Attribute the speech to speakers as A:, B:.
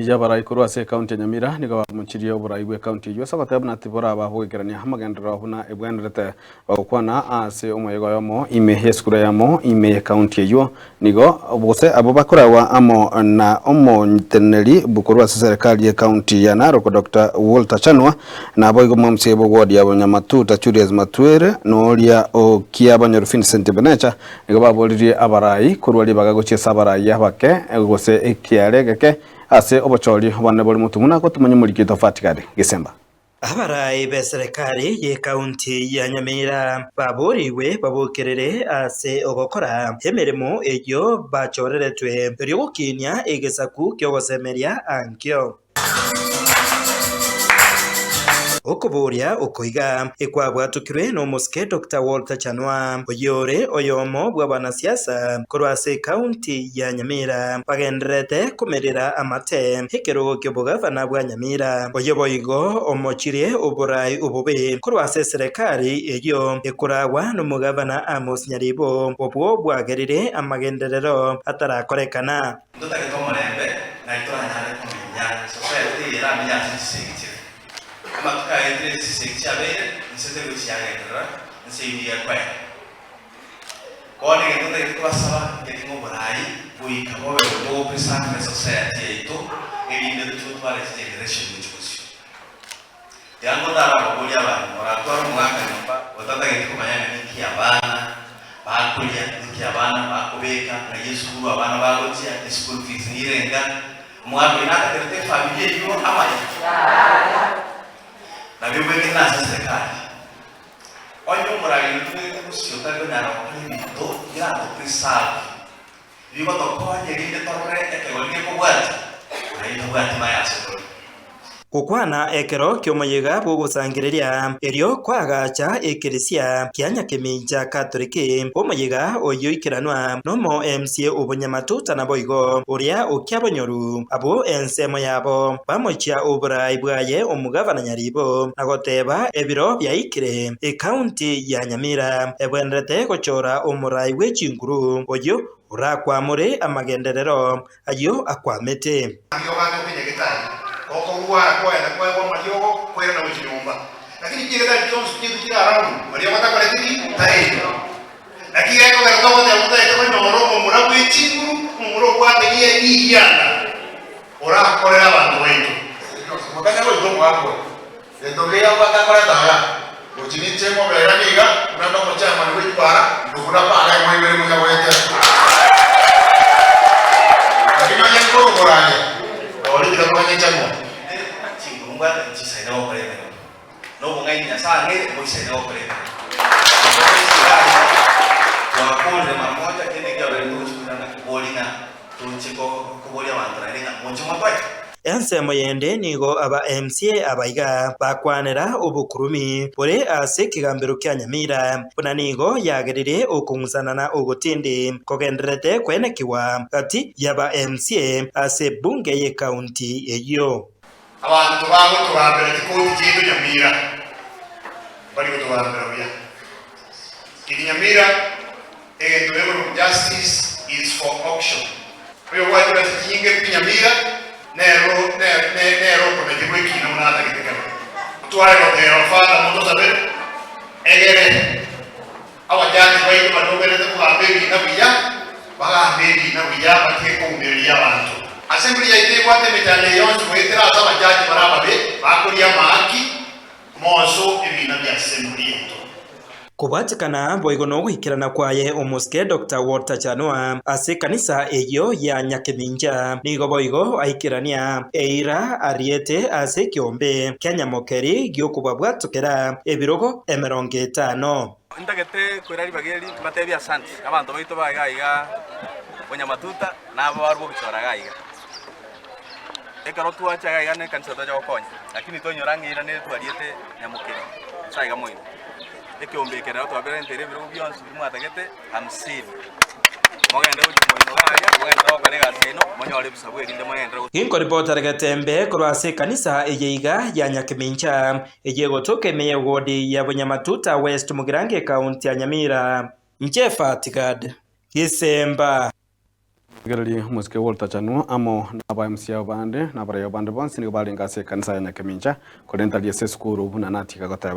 A: y'abarai korwa ase ekaunti ya Nyamira nigo bamochirie oborai bw'ekaunti eyio ase ogoteba buna tiboraba bogoikerania amagenderero buna ebwenerete. Bagokwana ase omoyega oyomo ime y'esukuru eyemo ime y'ekaunti eyio nigo gose abwo bakoragwa amo na omoteneneri korwa ase serikali y'ekaunti ya Narok Doctor Walter Chanua naboigo omomca bw'eward ya Nyamatuta Julius Matwere noria o Kiabonyoru Vincent Benecha Nigo baboririe abarai korwa ribaga gochia ase abarai abake, gose ekiaare egeke, ase obochori obonene bore motungu na gotomanya omoriki oito Vatikani. Gesemba.
B: Abarai b'eserekari y'ekaunti ya Nyamira baborigwe babokerere ase ogokora emeremo eyio bachoreretwe erio gokinia egesaku ki'ogosemeria ankio. Okoboria oko iga ekwabwatokirwe n'omosike Doctor Walter Chanua, oyore oyomo bw'abanasiasa korwa ase ekaunti ya Nyamira bagendererete komerera amate ekerogo ki'obogavana bwa Nyamira. Oyo boigo omochirie oborai obobe korwa ase eserekari eyio ekoragwa nomogavana Amos Nyaribo, obwo bwagerire amagenderero atarakorekana.
C: Ntotagete omorembe, nari toranyare komenya society eye eramenye ase chisegi chire. Amatuko aetire chisegi chiabeire, inse tegochi yagenderera, inse eyio nigo ekoera. Bono egento ntagete kobasaba nkeri ng'a oborai goika bobe bogopreserve esociety yaito erinde tochi gotwara chigeneration gochi bosio. Tiga ngotara ababoria abande, oratware omogaka nyomba otatageti komanya ng'a ninki abana bakoria, ninki abana bakobeka, ng'ai esukuru abana bagochia, eschool fees nirenga, omogaka oyio natakerete efamiri eyio amaya? Nabo ebwenerete ase eserekari. Onye omorageri otumegete bosio otari konyara gokora ebinto birato preserve, bigotokonya erinde torore ekegori gekobwatia, naye tabwati maya ase tore.
B: Gokwana ekero ki'omoyega bw'ogosangereria, erio koagacha ekeresia kia Nyakemincha Katoliki, omoyega oyio oikeranwa nomo MCA obonyamatuta naboigo oria okia bonyoru, abwo ensemo yabo bamochia oborai bwaye omogavana Nyaribo na goteba ebiro biaikire ekaunti ya Nyamira ebwenerete gochora omorai bwe chinguru oyio orakwamore amagenderero Ayio akwamete.
D: Amariogo atoke nyagetari, gokorwara kwagenda kwaegwa amariogo koirana gochia nyomba. Lakini chinyagitari chionsi chiaito chire around, mariogo takoreti ki? Taiyo. Naki gekogera togoteba totagete konyora omomura bwe chinguru, omomura obwate rie rigianda, orakorere abanto baito.
E: Mokanya goita omogaka oyo, gento keria abwate akoreta aya, gochia ninche mobega niga, buna nde omochairman bwe chipara, ndokuna para emo ibere monya goetera. Lakini onye nkorokora aye, rori tiga toganye chanwa.
C: Chinguru mbwate nchisaine gokora emeremo, na obong'aini Nyasae ang'eire mboisaine gokora emeremo. Nabo iga twakorire mara moja, kende kiabeire togochia koirana kobori ng'a toche koboria abanto naende ng'a moche motoe.
B: Ensemo yende nigo aba MCA abaiga bakwanera obokurumi bore ase ekegambero kia Nyamira, buna nigo yagerire okong'usana na ogotindi kogendererete koenekigwa gati y'aba MCA ase ebunge y'ekaunti eyio.
D: Abanto bagotogambera chikoti chiaito Nyamira mbari gotogambera buya. Kiri Nyamira egento gekorokwa justice is for auction. Oyobwate chibesa chinyinge pi Nyamira nero nere okonacherwa ekina buna atagete kebe. Tware goteba Father motosabere egere abajaji baito baria oberete kogamba ebina buya bagambe ebina buya batige koumereria abanto. Assembly yaito ebwate emechando eye yonsi goetera ase abajaji bare ababe bakoria amahaki Moso ebiina bia Assembly yaito.
B: Kobwatekana boigo nogoikerana kwaye omosike Doctor Walter Chanua ase ekanisa eyio ya Nyakemincha nigo boigo aikerania eira ariete ase ekeombe kia Nyamokeri giokobabwatokera ebirogo 50.
C: Ntagete koira ribaga eri mbatebie asanti abanto baito ba iga iga Bonyamatuta na abarwa bogochora iga iga. Ekero twacha iga iga na ekanisa twacha gokonya, lakini twainyora ng'a eira nere twariete nyamokeri nsa iga moino. Ekeombe eke nero twaberenteire ebirogo bionsi biria mwatagete hamsini. Mogende gochia moino iga aria, mogende gokora egasi yaino, monyore ebisabu erinde mogenderere go.
B: Ginkoripota Getembe korwa ase ekanisa eye iga ya Nyakemincha, eye egotoka ime y'ewodi ya Bonyamatuta West Mugirango ekaunti ya Nyamira. Inche Fatigad Gisemba.
A: Rigereria omosike bw'orotachanwa amo naba MCA bande na abaraiyo bande bonsi nigo barenge ase ekanisa ya Nyakemincha, korende tari ase esukuru buna natiga goteba.